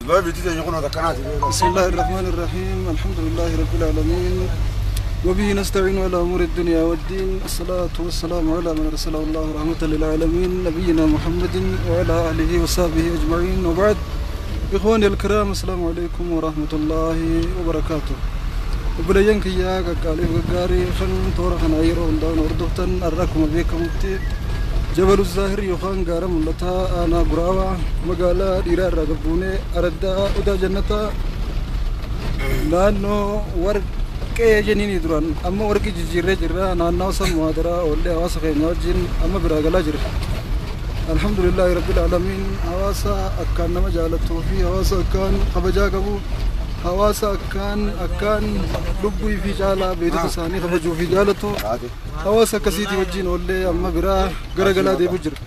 بسم الله الرحمن الرحيم، الحمد لله رب العالمين، وبه نستعين على أمور الدنيا والدين، الصلاة والسلام على من أرسله الله رحمة للعالمين، نبينا محمد وعلى آله وصحبه أجمعين، وبعد. إخواني الكرام، السلام عليكم ورحمة الله وبركاته. Obboleeyyan kiyyaa qaqqaaliif gaggaarii kan toora kana yeroo hundaa'uun hordoftan, har'a akkuma beekamutti Jabalu Zaahir yookaan gaara mul'ataa aanaa Guraawaa magaalaa Dhiiraa irraa gabbuunee araddaa Odaa Jannataa naannoo Warqee jeniini duraan amma warqii jijjiirree jirra, naannoo san muhaadaraa oollee hawaasa keenya wajjin amma biraa galaa jirra. Alhamdulillahi rabbil aalamiin. Hawaasa akkaan nama jaalatuu fi hawaasa akkaan kabajaa qabu, hawaasa akkaan akkaan lubbuu fi caalaa beektota isaanii kabajuu fi jaalatu, hawaasa akkasiitii wajjin oollee amma biraa gara galaa deemu jira.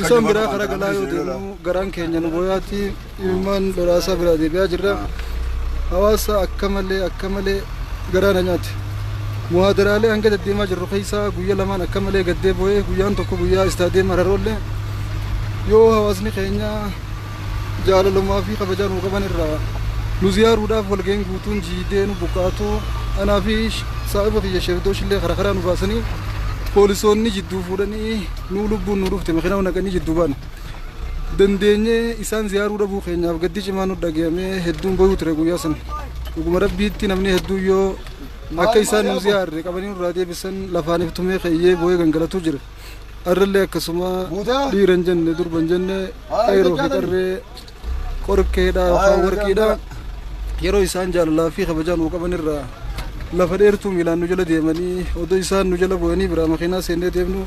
Isaan biraa karaa galaa yoo deemnu garaan keenya nu booyaati imimmaan lolaasaa biraa deebi'aa jirra. Hawaasa akka malee akka malee garaa na nyaate. Muhaadaraalee hanga deddeemaa jirru keessaa guyyaa lamaan akka malee gaddee boo'ee, guyyaan tokko guyyaa istaadeem Hararoollee yoo hawaasni keenya jaalalumaa fi kabajaa nuu qaban irraa nu ziyaaruudhaaf walga'iin guutuun jiidee nu buqqaatu, anaa fi saahiba kiyya sheefdoosh illee karaa karaa nu baasanii poolisoonni jidduu fuudhanii nu lubbuun nu dhufte makiinaa naqanii jidduu baane. Dandeenyee isaan ziyaaruu dhabuu keenyaaf gaddi cimaa nu dhaga'amee hedduun boyuu ture guyyaa sana. Dhuguma Rabbiitti namni hedduu yoo akka isaan nu ziyaarre qabanii nurraa deebisan lafaan iftumee keeyyee boo'ee gangalatuu jira. Arrallee akkasuma dhiira hin jenne, durba hin jenne, qeerroo fi qarree, qorkeedha yookaan warqiidha, yeroo isaan jaalalaa fi kabajaa nuu qaban irraa lafa dheertuu miilaan nu jala deemanii odoo isaan nu jala bu'anii biraa makiinaa seennee deemnu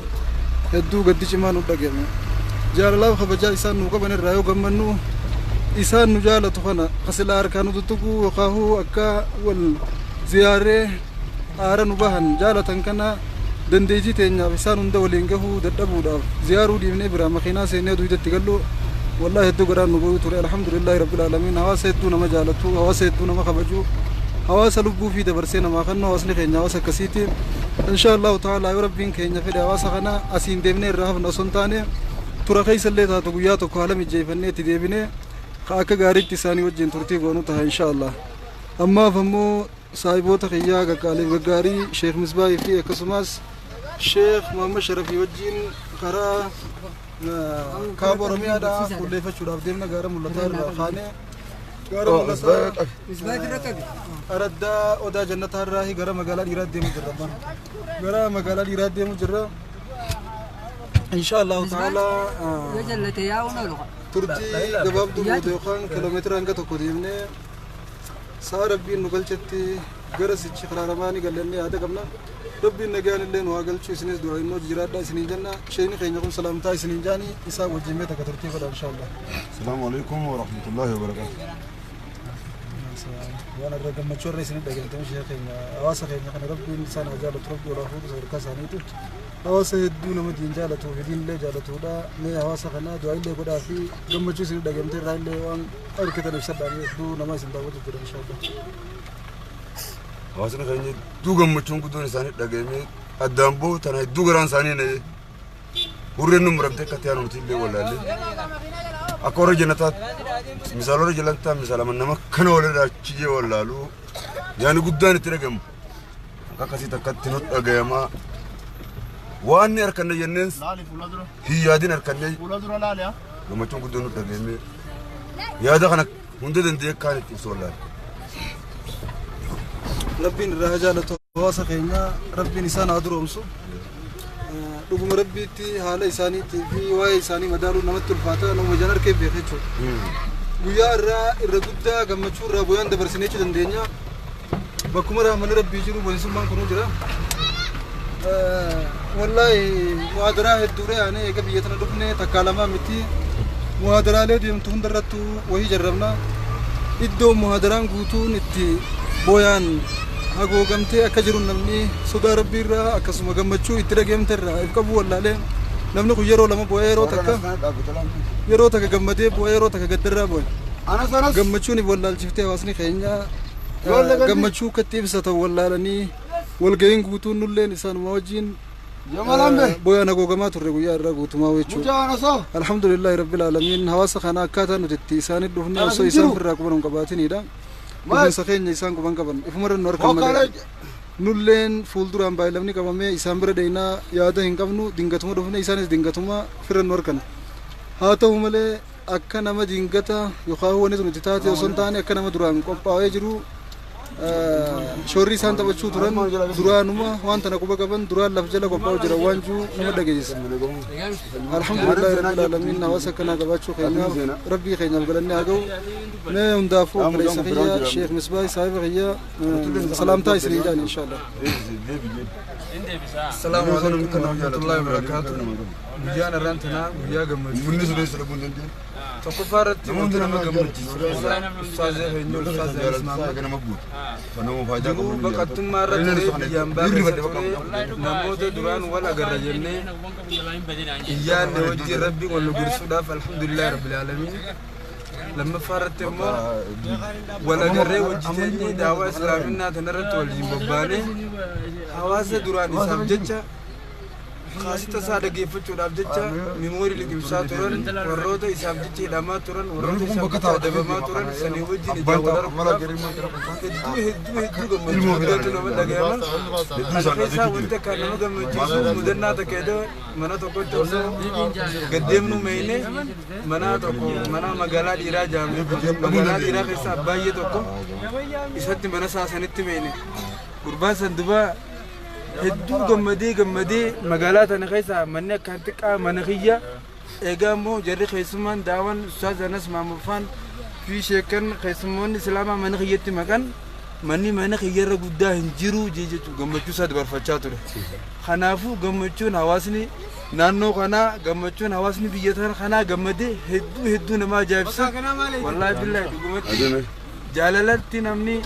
hedduu gaddi cimaa nu dhaga'ame. Jaalalaaf kabajaa isaan nuu qaban irraa yoo gammannu, isaan nu jaalatu kana kasilaa harkaa nu tuttuquu yookaan akka wal ziyaaree aara nu bahan jaalatan kana dandeettii teenyaaf isaan hunda waliin gahuu dadhabuudhaaf ziyaaruu dhiibnee biraa makiinaa seennee duydatti gallu, wallahi hedduu garaan nu bo'uu ture. Alhamdulillahi rabbil aalamiin. Hawaasa hedduu nama jaalatu, hawaasa hedduu nama kabaju, hawaasa lubbuu fi dabarsee namaa kennu, hawaasni keenya hawaasa akkasiiti. Insha Allahu ta'ala, yoo Rabbiin keenya fedhe, hawaasa kana asiin deemnee irraa hafna osoo hin taane, tura keessa illee taatu guyyaa tokko haala mijjeeffannee itti deebinee ka akka gaariitti isaanii wajjin turtii goonu ta'a insha Allah. Ammaaf ammoo saahiboota kiyyaa qaqqaaliif gaggaarii Sheekh Misbaahii fi akkasumas Sheekh Muhammad Sharafii wajjin karaa kaaba Oromiyaadhaa fuulleeffachuudhaaf deemna. Gaara mul'ataa irraa kaanee gaara mul'ataa araddaa Odaa Jannataa irraa gara magaalaa Dhiiraa deemu jirra. Gara magaalaa Dhiiraa deemu jirra. Insha Allahu ta'ala, turtii gabaabduu booda yookaan kiiloomeetira hanga tokko deemnee sa'a Rabbiin nu galchetti gara sichi karaa lamaanii gallannee yaada qabna. Rabbiin nagaan illee nu haa galchu. Isinis du'a innoo jiraadhaa isiniin jenna. Sheekni keenya kun salaamtaa isiniin jaanii isaa wajjin mee takka turtii godha inshaallah. السلام عليكم ورحمة الله وبركاته. Waan irra gammachuu irra isinii dhageentame, sheekh keenya, hawaasa keenya kana Rabbiin isaan haa jaalatu, Rabbi olaa fuudhu sadarkaa isaaniitu. Hawaasa hedduu nama diin jaalatuu fi diinillee jaalatuudha. Mee hawaasa kana du'a illee godhaa fi gammachuu isinii dhageemte irraa illee waan argitan ibsadhaa, hedduu nama isin daawwatu jira inshaallah. Hawaasni keenya hedduu gammachuun guddoon isaanii dhagahame, addaan boo'u tana hedduu garaan isaanii na'e. Hurreen nu muramte akka ta'an nuti illee wallaalle. Akka warra jannataa misaala warra jannataa misaala nama kana walirraa achi wallaalu yaani guddaan itti dhagahamu. Akka akkasii takkatti nu dhagahamaa. Waan ni harkanne jenneen hin yaadin harkanne, gammachuun guddoon nu dhagahame. Yaada kana hunda danda'ee kaan itti ibsu wallaalle. Rabbiin irraa haa jaalatu hawaasa keenya, Rabbiin isaan haa duroomsu. Dhuguma Rabbiitti haala isaaniitii fi waa'ee isaanii madaaluun namatti ulfaata, nama ijaan harkee beeka jechuudha. Guyyaa irraa irra guddaa gammachuu irraa bu'aan dabarsinee jechuu dandeenya. Bakkuma rahmanni Rabbii jiru boonsummaan kunuu jira. Wallaahi muhaadaraa hedduudha yaanee eega biyya tana dhufne takkaa lamaa miti. Muhaadaraalee deemtu hundarrattuu wahii jarrabna. Iddoo muhaadaraan guutuun itti booyaan hagoogamtee akka jiru, namni sodaa Rabbii irraa akkasuma gammachuu itti dhageemte irraa if qabu wallaalee, namni kun yeroo lama boo'ee, yeroo takka gammadee boo'ee, yeroo takka gaddarraa boo'e. Gammachuun if wallaalchiftee hawaasni keenya gammachuu akkatti ibsatan wallaalanii walga'iin guutuun nulleen isaanuma wajjin Booyaan hagoogamaa turre guyyaa irraa guutumaa jechuudha. Alhamdulillahi rabbil aalamiin. Hawaasa kana akkaataa nuti itti isaanii dhufne osoo isaan ofirraa quban hin qabaatinidha. Dhufinsa keenya isaan quban qaban ifumarra nu harkan malee. Nulleen fuulduraan baay'ilamni qabamee isaan bira dheeyinaa yaada hin qabnu, dingatuma dhufne, isaanis dingatuma firra nu harkan. Haa ta'u malee akka nama dingata yookaan wanni sun itti taate osoo hin taane, akka nama duraan qophaa'ee jiru shoorri isaan taphachuu turan duraanuma waan tana quba qaban, duraan laf jala qophaa'u jira waan jiru nama dhageessisa. Alhamdulillahi rabbil aalamiin. Hawaasa akkanaa qabaachuu keenyaaf rabbii keenyaaf galanni haa ga'u. Mee hundaafuu obboleessa kiyya Sheekh Misbaa saahiba kiyya salaamtaa isinii jedhan inshaallah. Assalamu alaikum warahmatullahi wabarakatuh. Guyyaan irraan tanaa guyyaa gammachuu. Bunni sun eessa dhabuun dandeenye? Tokkoffaa irratti wanti nama gammachiisu keessaa ustaazee keenya Ustaaz Anis Mahammad Nama guutu. Nama faayidaa jiruu qabu. Baqattummaa irra ture, biyyaan baa keessa ture, namoota duraan wal agarra jennee iyyaanne wajjin rabbi wal nu girsuudhaaf alhamdulillahi rabbil aalamiin. Lammaffaa irratti immoo wal agarree wajji teenyee daawaa islaaminaa tanarratti waliin bobbaanee hawaasa duraan isaaf jecha kaasita isaa dhaggeeffachuudhaaf jecha memory liqimsaa turan, warroota isaaf jecha hidhamaa turan, warroota isaaf jecha adabamaa turan sanii wajjin ijaan wal arguudhaaf hedduu hedduu hedduu gammachuu guddaatu nama dhaga'ama. Kana keessaa wanti akka nama gammachiisu mudannaa takka edda mana tokkotti osoo gaddeemnu meeyne, mana tokko mana magaalaa dhiiraa jaame, magaalaa dhiiraa keessaa baay'ee tokko isatti mana isaa sanitti meeyne. Gurbaan san dubaa hedduu gammadee gammadee, magaalaa tana keessa manni akkaan xiqqaa mana kiyya eegaa immoo jarri keessummaan daawwan Ustaaz Anas Maamuffaan fi sheekan keessummoonni islaamaa mana kiyyatti maqan, manni mana kiyyarra guddaa hin jiru jee jechuun gammachuu isaa dabarfachaa ture. Kanaafuu gammachuun hawaasni naannoo kanaa, gammachuun hawaasni biyya kanaa gammadee hedduu hedduu nama ajaa'ibsa. Wallaahi billaahi, dhugumatti jaalalatti namni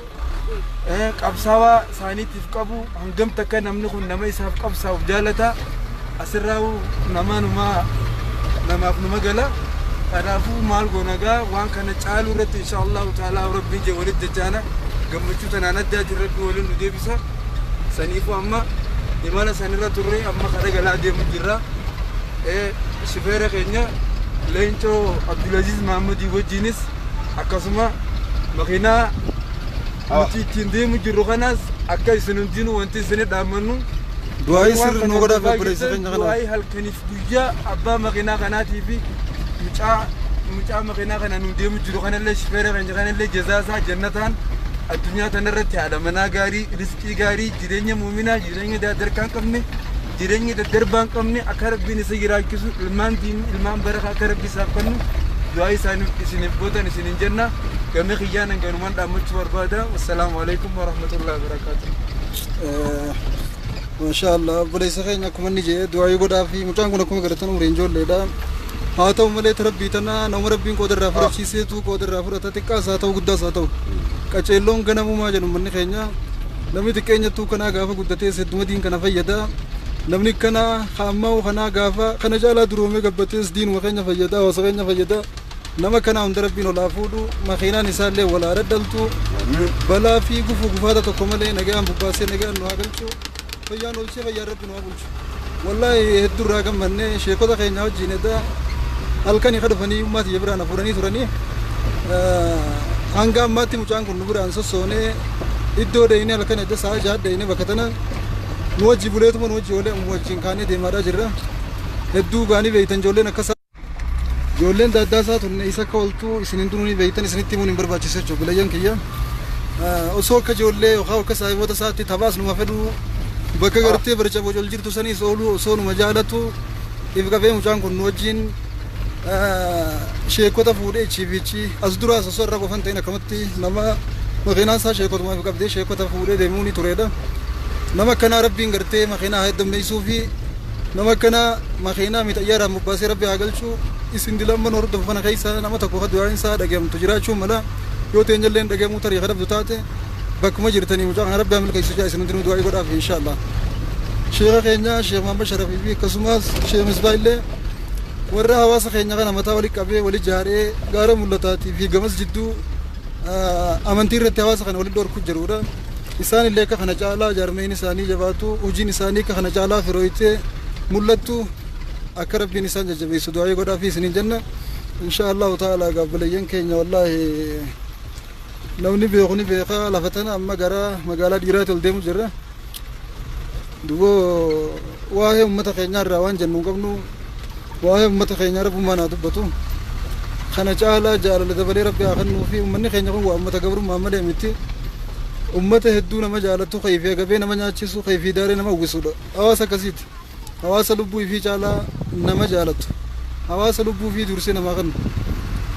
qabsaawaa isaaniitiif qabu hangam takka namni kun nama isaaf qabsaa'uuf jaalata asirraa nama numaa namaaf numa gala. Kanaafuu maal goonagaa waan kana caaluu irratti insha Allahu ta'ala rabbiin jee walitti jechaana gammachuu tanaan addaatiin rabbi waliin nu deebisa. Saniifuu amma imala sanirra turre, amma kara galaa deemu jirra. Shifeera keenya Leencoo Abdulaziz Mahammadii wajjinis akkasuma makiinaa nuti ittiin deemu jirru kanas akka isin hundinuu wanti isin dhaammannu Du'aayii sirri nu godhaaf obboleessa keenya kanaaf. Du'aayii halkaniif guyyaa abbaa makiinaa kanaatii fi mucaa makiinaa kana nu deemu jiru kanallee, shifeera keenya kanallee, jazaasaa jannataan addunyaa tanarratti haadha manaa gaarii, riskii gaarii, jireenya muuminaa, jireenya dadarkaa hin qabne, jireenya daddarbaa hin qabne akka rabbiin isa jiraachisu, ilmaan diin ilmaan baraka akka rabbi isaaf kennu du'aa isaaniif isiniif gootan isinin jenna. Gama kiyyaan hanganumaan dhaammachuu barbaada. Wassalaamu alaikum warahmatullahi wabarakaatuh. Maashaa Allah, obboleessa keenya akkuma inni jedhe du'aayii godhaa fi mucaan kun akkuma garatan umriin ijoolleedha. Haa ta'u malee rabbii tana nama rabbiin qooda irraa fudhachiiseetu qooda irraa fudhata, xiqqaas haa ta'u guddaas haa ta'u. Qaceelloon ganamumaa jedhu manni keenya, namni xiqqeenyattuu kanaa gaafa guddatees hedduma diin kana fayyada. Namni kana haammaa'u kanaa gaafa kana caalaa duroomee gabbatees diinuma keenya fayyada, hawaasa keenya fayyada. Nama kana hunda rabbiin olaa fuudhu, makiinaan isaallee walaa daddaltu, balaa fi gufuu gufaata tokko malee nagaan bubbaasee nagaan nu haa galchu. Fayyaan oolchee fayyaan rabbi nu haa bulchu. Wallaahi hedduu irraa gammannee sheekota keenya wajjin edaa halkanii ka dhufanii ummaa tiyya biraan hafuuranii turanii, hanga ammaatti mucaan kun nu biraan sossoonee iddoo deeyinee halkan edda sa'a 6 deeyinee bakka tana nu wajji buleetuma nu wajji oolee wajjin kaanee deemaadhaa jirra. Hedduu gaanii beeytan ijoolleen akkasa. Ijoolleen daaddaasaa tun isa akka ooltu isin hundinuu ni beeytan, isinitti himuun hin barbaachisu jechuudha bilayyan kiyya. Osoo akka ijoollee yookaan akka saahiboota isaatti taphaas numa fedhu, bakka gartee barca bocol jirtu saniis ooluu osoo numa jaalatu, if qabee mucaan kun nu wajjin sheekota fuudhee ichii fi ichi as duraas osoo irra qofan ta'in akkamatti nama makiinaan isaa sheekotumaaf qabdee sheekota fuudhee deemuu ni turedha. Nama akkanaa rabbiin gartee makiinaa heddummeessuu fi nama akkanaa makiinaa mixayyaaraan bobbaasee rabbi haa galchu. Isin dilamman hordofu kana keessa nama tokko ka du'aan isaa dhagahamtu jiraachuu mala, yoo teenyallee dhagahamuu tarii kadhabdu taate bakkuma jirtanii mucaa kana rabbi haa milkeessu jaa isin hundinuu du'aa godhaaf inshaallah. Sheeka keenya Sheekh Muhammad Sharafii fi akkasumas Sheekh Misbaa illee warra hawaasa keenya kana mataa wali qabee wali jaaree gaara mul'ataatii fi gamas jidduu amantii irratti hawaasa kana walitti dhorku jirudha. Isaan illee akka kana caalaa jaarmeen isaanii jabaatu, hojiin isaanii akka kana caalaa firooyitee mul'attu, akka rabbiin isaan jajjabeessu du'aa godhaa fi isiniin jenna. Insha Allahu ta'ala gaabbileeyyan keenya, wallaahi namni beeku ni beeka. Lafa tana amma gara magaalaa dhiiraatti ol deemu jirra. Duboo waa'ee uummata keenyaa irraa waan jennu hin qabnu. Waa'ee uummata keenyaa rabbummaan haa dubbatu. Kana caalaa jaalala dabalee rabbi haa kennuu fi uummanni keenya kun waa uummata gabrummaa malee miti. Uummata hedduu nama jaalatu, kayfii agabee nama nyaachisu, kayfii daaree nama uwwisudha. Hawaasa akkasiiti. Hawaasa lubbuu ifii caalaa nama jaalatu, hawaasa lubbuu ifii dursee namaa kennu,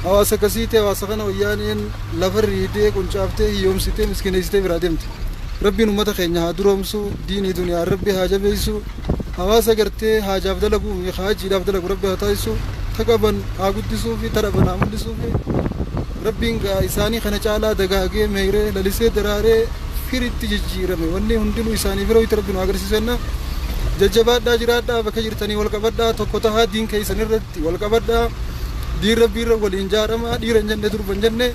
hawaasa akkasiiti. Hawaasa kana wayyaaneen lafa riidee, quncaaftee, hiyyoomsitee, miskineessitee biraa deemte. Rabbiin uummata keenya haa duroomsu, diinii duniyaa rabbi haa jabeessu. Hawaasa gartee haajaaf dalagu, haajiidhaaf dalagu rabbi haa taasisu. Ta qaban haa guddisuu fi ta dhaban haa mul'isuu fi rabbiin gaa isaanii kana caalaa dagaagee, meeyree, lalisee, daraaree, firitti jijjiirame, wanni hundinuu isaanii firoo itti rabbi nu agarsiisu jenna. Jajjabaadhaa, jiraadhaa, bakka jirtanii wal qabadhaa, tokko tahaa, diin keessan irratti wal qabadhaa, diin rabbii irra waliin jaaramaa. Dhiira hin jenne, durba hin jenne,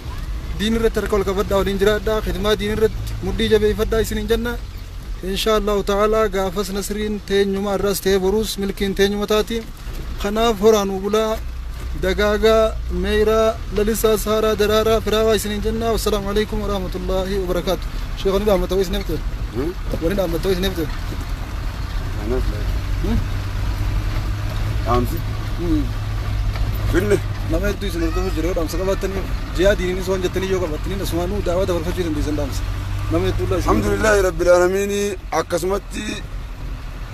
diin irratti harka wal qabadhaa, waliin jiraadhaa, khidmaa diin irratti mudhii jabeeffadhaa isiniin jenna. Insha Allahu ta'ala gaafas nasriin teenyuma, irraas ta'ee boruus milkiin teenyuma taati. Kanaaf horaanuu bulaa, dagaagaa, meeyraa, lalisaa, saaraa, daraaraa, firaawaa isiniin jenna. Wassalaamu alaikum warahmatullaahi wabarakaatu. Sheekh, wani dhaammata isin hafte, wani dhaammata isin hafte? Dhaamsi. Finne. Nama hedduu isin hordofu jira. Yoo dhaamsa qabaattanii, jiyaa diiniinis waan jettanii yoo qabaattanii, asumaanuu daawaa dabarfachuu dandeessan. Dhaamsa nama hedduu isin. Alhamdulillahi rabbil aalamiin. Akkasumatti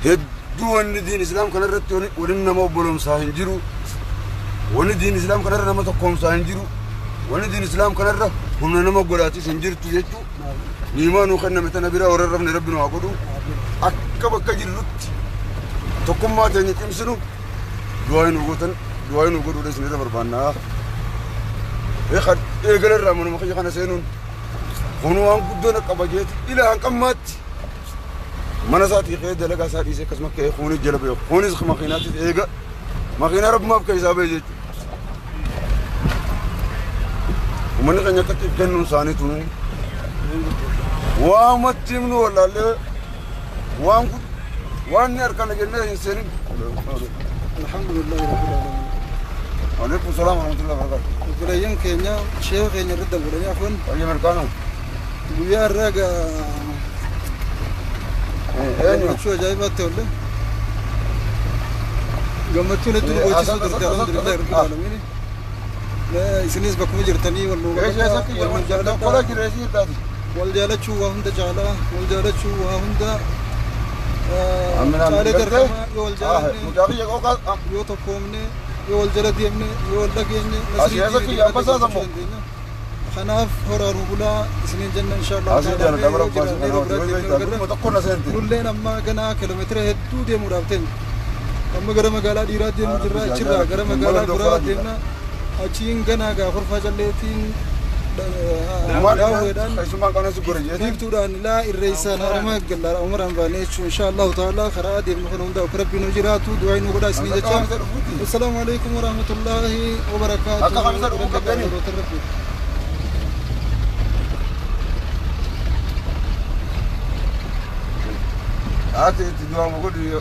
hedduu wanni diin islaam kanarratti waliin nama obbolomsaa hin jiru. Wanni diin islaam kanarra nama tokkoomsaa hin jiru. Wanni diin islaam kanarra humna nama godhaatis hin jirtu jechuu. Niimaa nuu kenname tana bira warra rafne rabbi nu haa godhu. Akka bakka jirrutti tokkummaa teenya cimsinu du'aa nu gootan, du'aa nu godhuudha isinirra barbaannaa. Eegalarraa manuma kiyya kana seenuun kun waan guddoon qaba jeeti ila hanqammaatti mana isaatii ka'ee, dalagaa isaa dhiisee, akkasuma ka'ee, kunis jala ba'e, kunis makiinaattis eega makiinaa rabbumaaf keessaa ba'e jechuudha. Uummanni keenya akkatti kennuun isaanii tunu waamatti himnu wallaallee waan waan ni harkana jennee hin seenin. Alhamdulillahi rabbil aalamiin. Alaikum salaam warahmatullahi wabarakatuh. Obboleeyyan keenya sheeka keenya irratti fuudhanii, afwan. Baay'ee milkaa'aa. Guyyaa irraa gaa Eenyu? Gammachuu ajaa'ibaatti oolle. Gammachuun hedduu nu boochisuu turte. Alhamdulillahi rabbil aalamiin. Isinis bakkuma jirtanii wal nuu qabadhaa, wal nuu jaaladhaa. Wal jaalachuu waa hunda caalaa, wal jaalachuu waa hunda caalee darbamaa. Yoo wal jaalanne, yoo tokkoomne, yoo wal jala deemne, yoo wal dhageenye, nasrii dandeenya. Kanaaf horaanuu bulaa isiniin jenna. Inshallah nulleen amma ganaa kiiloomeetira hedduu deemuudhaaf teenya. Amma gara magaalaa dhiiraa deemu jirra, achirraa gara magaalaa biraa deemna, achiin ganaa gaa korfaa calleetiin daawweedhaan biiftuudhaan ilaa irreessaan harama galla umaraan baanee jechuun. Insha Allahu ta'ala karaa deemnu kana hundaa akka rabbiin nu jiraatu du'aa nu godhaa isinii jecha. Assalaamu alaikum warahmatullaahi wabarakaatuh. Akka kamisa dhufuu qabdanii. Rabbi. Ati itti du'aamu godhu.